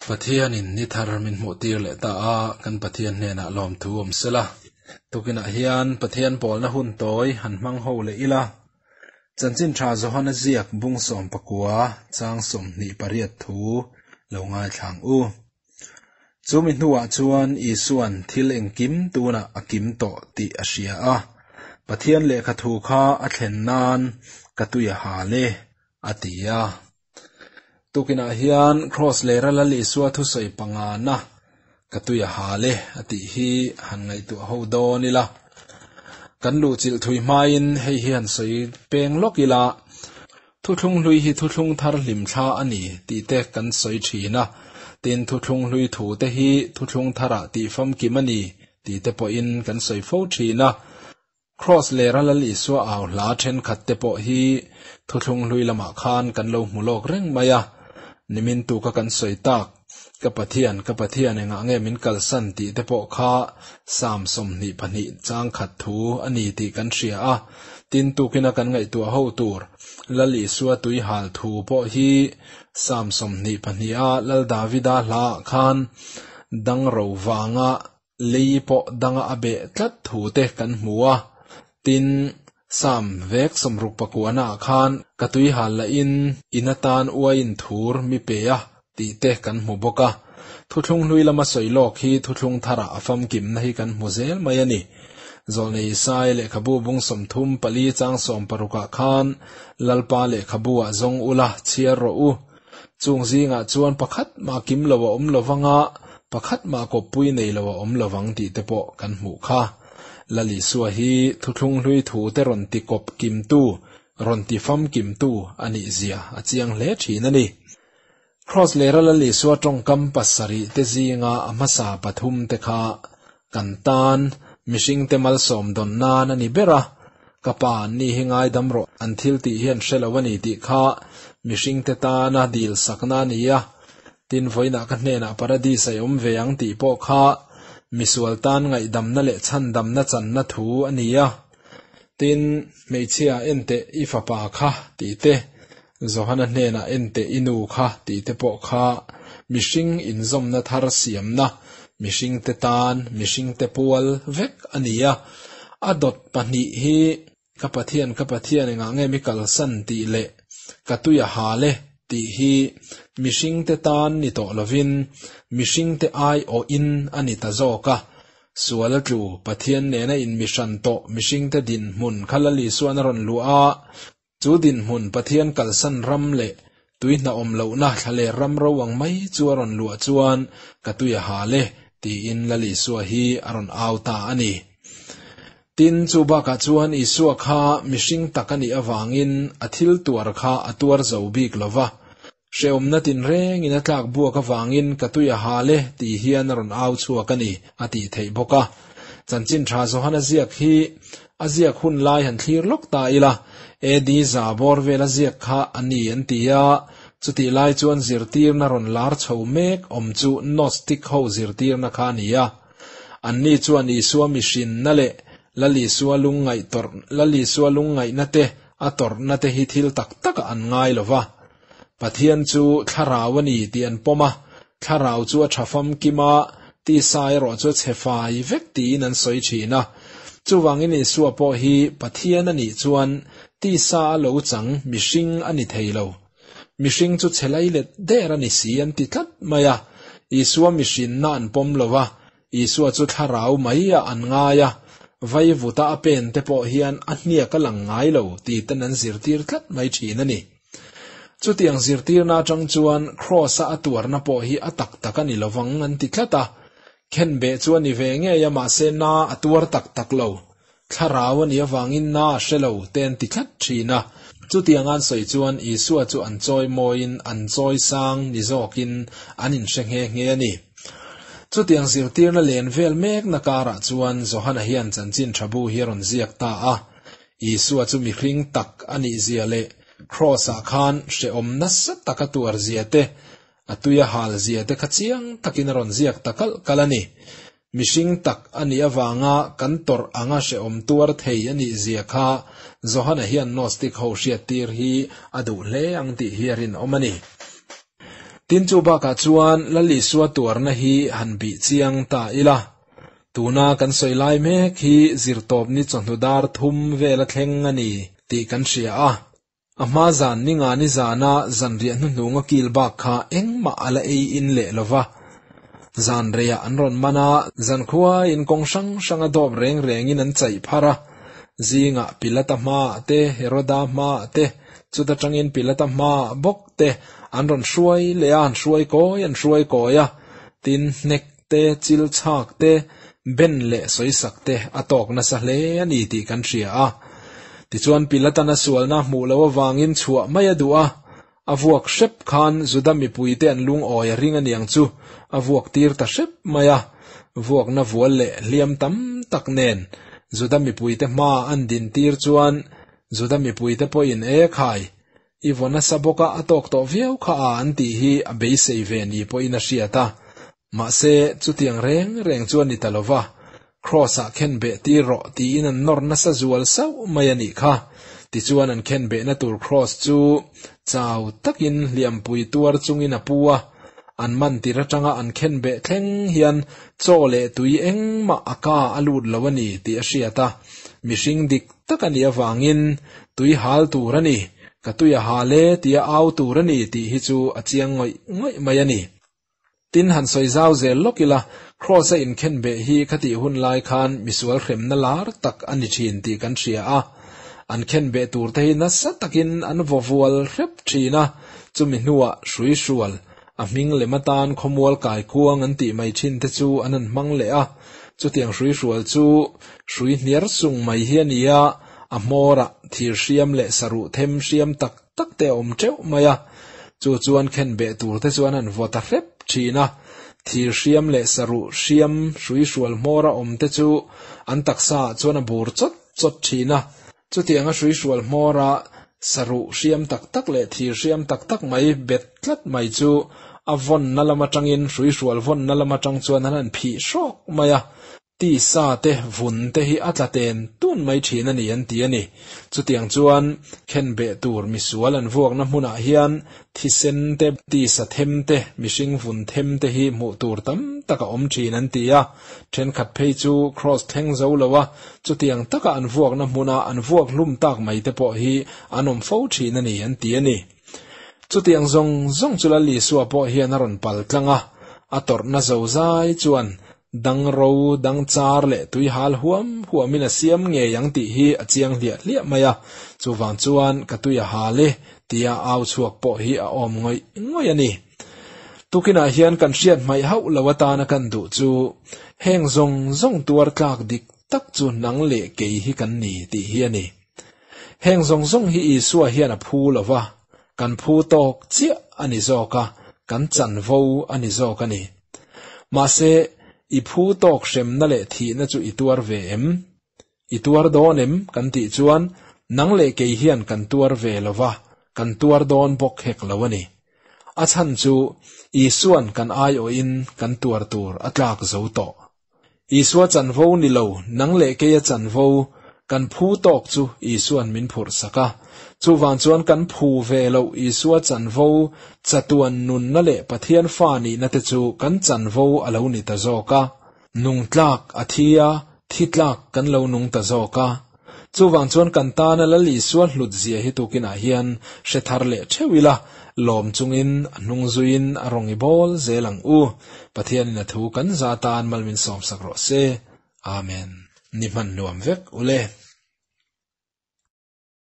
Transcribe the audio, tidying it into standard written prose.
Pathianin ni thar min hmuh tir leh ta a, kan Pathian hnenah lawmthu awm sela. Tukinah hian Pathian pawlna hun tawi han hmang ho leh ila. Chanchin tha Johana ziak bung 19 chang 28 thu lo ngaithlang u. Chu mi hnuah chuan Isuan thil engkim tunah a kim tawh tih a hria a, Pathian lehkha thu kha a thlen nan ka tui a hal e, a ti a. Tukinah hian Kraws lera Lal Isua thusawi pangana ka tui a hal e a tih hi han ngaihtuah ho dawn ila. Kan luhchilh thui hmain hei hi han sawi peng lawk ila, Thuthlung hlui hi thuthlung thar hlimthla a ni tih te kan sawi thin a, tin thuthlung hlui thu te hi thuthlung tharah tih famkim a ni tih te pawhin kan sawi fo thin a. Kraws lera Lal Isua au hla thenkhat te pawh hi thuthlung hlui lamah khan kan lo hmu lawk reng mai a, nimin tuka kan sawi tak, Ka Pathian, ka Pathian engah nge min kalsan tih te pawh kha Psalm 22 chang khat thu a ni tih kan hria a, tin tukina kan ngaihtuah ho tur Lal Isua tui hal thu pawh hi Psalm 22 a Lal Davida hlaah khan dang ro vanga lei pawh danga a beh tlat thu te kan hmu a, tin Psalm vek 69 ah khan ka tui hal lahin in atan uaiin thur mi pe a tih te kan hmu bawk a. Thuthlung hlui lama sawi lawk hi thuthlung tharah a famkimna hi kan hmu zel mai a ni. Zawlnei Isai lehkhabu bung 34 chang 60 ah khan Lalpa lehkhabu ah zawng ula chhiar rawh u. Chung zingah chuan pakhat mah kim lo a awm lovang a, pakhat mah kawppui nei lo a awm lovang tih te pawh kan hmuh kha. Lal Isua hi thuthlung hlui thu te rawn ti kawp kimtu, rawn ti famkimtu a nih zia a chiang hle thin a ni. Kraws lera Lal Isua tawngkam pasarih te zinga a hmasa pathum te kha kan tan mihringte malsawm dawn nan a ni ber a, ka pa an ni hi ngaidam rawh, an thil tih hian hre lo a ni tih kha mihringte tana dil sakna a ni a, tin vawiinah ka hnenah Paradis a awm ve ang tih pawh kha misual tan ngaihdamna leh chhandamna channa thu a ni a, tin hmeichhia enteh i fapa kha tih te, Johana hnenah enteh i nu kha tih te pawh kha mihring inzawmna thar siamna, mihringte tan, mihringte pual vek a ni a. A dawt pahnih hi Ka Pathian, ka Pathian engah nge mi kalsan tih leh ka tui a hal e tih hi mihringte tan ni tawh lovin mihringte aiawhin a ni ta zawk a. Sual a tlu, Pathian nena inmihran tawh mihringte dinhmun kha Lal Isuan a rawn luah a, Chu dinhmun Pathian kalsan ram leh tui hna awm lohna thlaler ram ro ang mai chu a rawn luah chuan ka tui a hal e, tiin Lal Isua hi a rawn au ta a ni. Tin, chu bakah chuan Isua kha mihring tak a nih avangin a thil tuar kha a tuar zo bik lo va. Hrehawmna tinrengin a tlak buak avangin ka tui a hal e tih hian a rawn au chhuak a ni, a tih theih bawk a. Chanchin tha Johana ziak hi a ziak hun lai han thlir lawk ta ila, AD za bawr vel a ziak kha a ni an ti a, chutih lai chuan zirtirna rawn lar chho mek awm chu Gnostic ho zirtirna kha a ni a. Anni chuan Isua mihrinna leh Lal Isua lungngaih tawrh Lal Isua lungngaihna te a tawrhna te hi thil tak takah an ngai lo va. Pathian chu thlarau a ni tih an pawm a, thlarau chu a tha famkim a, tisa erawh chu a chhe fai vek tiin an sawi thin a. Chuvangin Isua pawh hi Pathian a nih chuan tisa a lo chang mihring a ni thei lo. Mihring chu chhe lai let der a ni si an ti tlat mai a. Isua mihrinna an pawm lo va, Isua chu thlarau mai ah an ngai a, vaivuta a pen te pawh hian a hniak a lang ngai lo ti ten an zirtir tlat mai thin a ni. Chutiang zirtirna atang chuan Kraws-a a tuarna pawh hi a tak tak a ni lovang an ti tlat a, khenbeh chu a ni ve ngei a mahse na a tuar tak tak lo, thlarau a nih avangin na a hre lo te an ti tlat thin a. Chutiang an sawi chuan Isua chu an chawi mawiin an chawi sang ni zawkin an inhre nghe nghe a ni. Chutiang zirtirna len vel mekna karah chuan Johana hian chanchin tha bu hi a rawn ziak ta a. Isua chu mihring tak a nih zia leh Kraws-ah khan hrehawm nasa taka tuar zia te, a tuia hal zia te kha chiang takin a rawn ziak ta kalh kalh a ni. Mihring tak a nih avanga kan tawrh anga hrehawm tuar thei a nih zia kha Johana hian Gnostic ho hriattir hi a duh hle ang tih hi a rinawm a ni. Tin chu bakah chuan Lal Isua tuarna hi han bih chiang ta ila. Tuna kan sawi lai mek hi zirtawpni chawhnu dar thum vela thleng a ni tih kan hria a. A hma zan ni nga ni zana zanriah hnuhnung a kil bak kha engmah a la ei in leh lo va. Zan reiah an rawn man a, zankhuain kawng hrang hranga dawp reng rengin an chaih phar a. Zingah Pilata hmaah te, Heroda hmaah te, chuta tangin Pilata hmaah bawk te an rawn hruai leh a, an hruai kawi an hruai kawi a. Tin, hnek te, chil chhak te, ben leh sawisak te a tawk nasa hle a ni tih kan hria a. Tichuan Pilatana sualna hmuh loh avangin chhuah mai a duh a, a vuak hrep khan Juda mipuite an lungawi a ring aniang chu a vuak tir ta hrep mai a, vuakna vual leh hliam tam tak nen Juda mipuite hmaa an din tir chuan Juda mipuite pawhin e khai, I vaw nasa bawk a, a tawk tawh viau kha a an tih hi a beisei ve ni pawhin a hriat a. Mahse, chutiang reng reng chu a ni ta lo va, Kraws-ah khen beh tir rawh tiin an nawr nasa zual sauh mai a nih kha. Tichuan an khen behna tur Kraws chu chau takin hliampui tuar chungin a pu a, an man tir atanga an khen beh thleng hian chaw leh tui engmah a ka a lut lo a ni tih a hriat a, mihring dik tak a nih avangin tui hal tur a ni, ka tui a hal e tia au tur a ni tih hi chu a chiang ngawih ngawih mai a ni. Tin, han sawi zau zel lawk ila, Kraws a inkhen beh hi khatih hun lai khan misual hremna lar tak a ni thin tih kan hria a. An khen beh tur te hi nasa takin an vaw vual hrep thin a, chumi hnuah hrui hrual, a hming lem atan khawmual kai kuang an tih mai thin te chu an han hmang leh a, chutiang hrui hrual chu hrui hniar sung mai hi a ni a, a hmawrah thir hriam leh saruh them hriam tak tak te a awm teuh mai a, chu chuan khen beh tur te chuan an vaw ta hrep thin a, thir hriam leh saruh hriam hrui hrual hmawra awm te chu an taksa ah chuan a bur chawt chawt thin a, chutianga hrui hrual hmawra saruh hriam tak tak leh thir hriam tak tak mai bet tlat mai chu a vawnna lam atangin hrui hrual vawnna lam atang chuan an han phih hrawk mai a. Tisa te, vun te hi a tla ten tun mai thin a ni an ti a ni. Chutiang chuan khenbeh tur misual an vuakna hmunah hian thisen te, tisa them te, mihring vun them te hi hmuh tur tam tak a awm thin an ti a. Thenkhat phei chu kraws thleng zo lo a, chutiang taka an vuakna hmuna an vuak hlum tak mai te pawh hi an awm fo thin a ni an ti a ni. Chutiang zawng zawng chu Lal Isua pawh hian a rawn pal tlang a, a tawrhna zozai chuan Dang ro, dang char leh tui hal huam huamin a siam ngei ang tih hi a chiang hliah hliah mai a, chuvang chuan ka tui a hal e tia au chhuak pawh hi a awm ngawih ngawih a ni. Tukinah hian kan hriat hmaih hauh lo atana kan duh chu heng zawng zawng tuar tlak dik tak chu nang leh kei hi kan ni tih hi a ni. Heng zawng zawng hi Isua hian a phu lo va, kan phu tawk chiah a ni zawk a, kan chanvo a ni zawk a ni. Mahse, i phu tawk hremna leh thihna chu i tuar ve em? I tuar dawn em? Kan tih chuan, nang leh kei hian kan tuar ve lo va, kan tuar dawn bawk hek lo a ni. A chhan chu, Isua'n kan aiawhin kan tuar tur a tlak zo tawh. Isua chanvo ni lo, nang leh keia chanvo, kan phu tawk chu Isua'n min phurh sak a. Chuvang chuan kan phu ve loh Isua chanvo, chatuan nunna leh Pathian fa nihna te chu kan chanvo a lo ni ta zawk a. Nung tlak a thi a, thi tlak kan lo nung ta zawk a. Chuvang chuan kan tana Lal Isua hlut zia hi tukinah hian hre thar leh theuh ila, lawm chungin a hnung zuiin a rawn i bawl zel ang u. Pathianin a thu kan za tan mal min sawmsak rawh se. Amen. Ni hman nuam vek ule.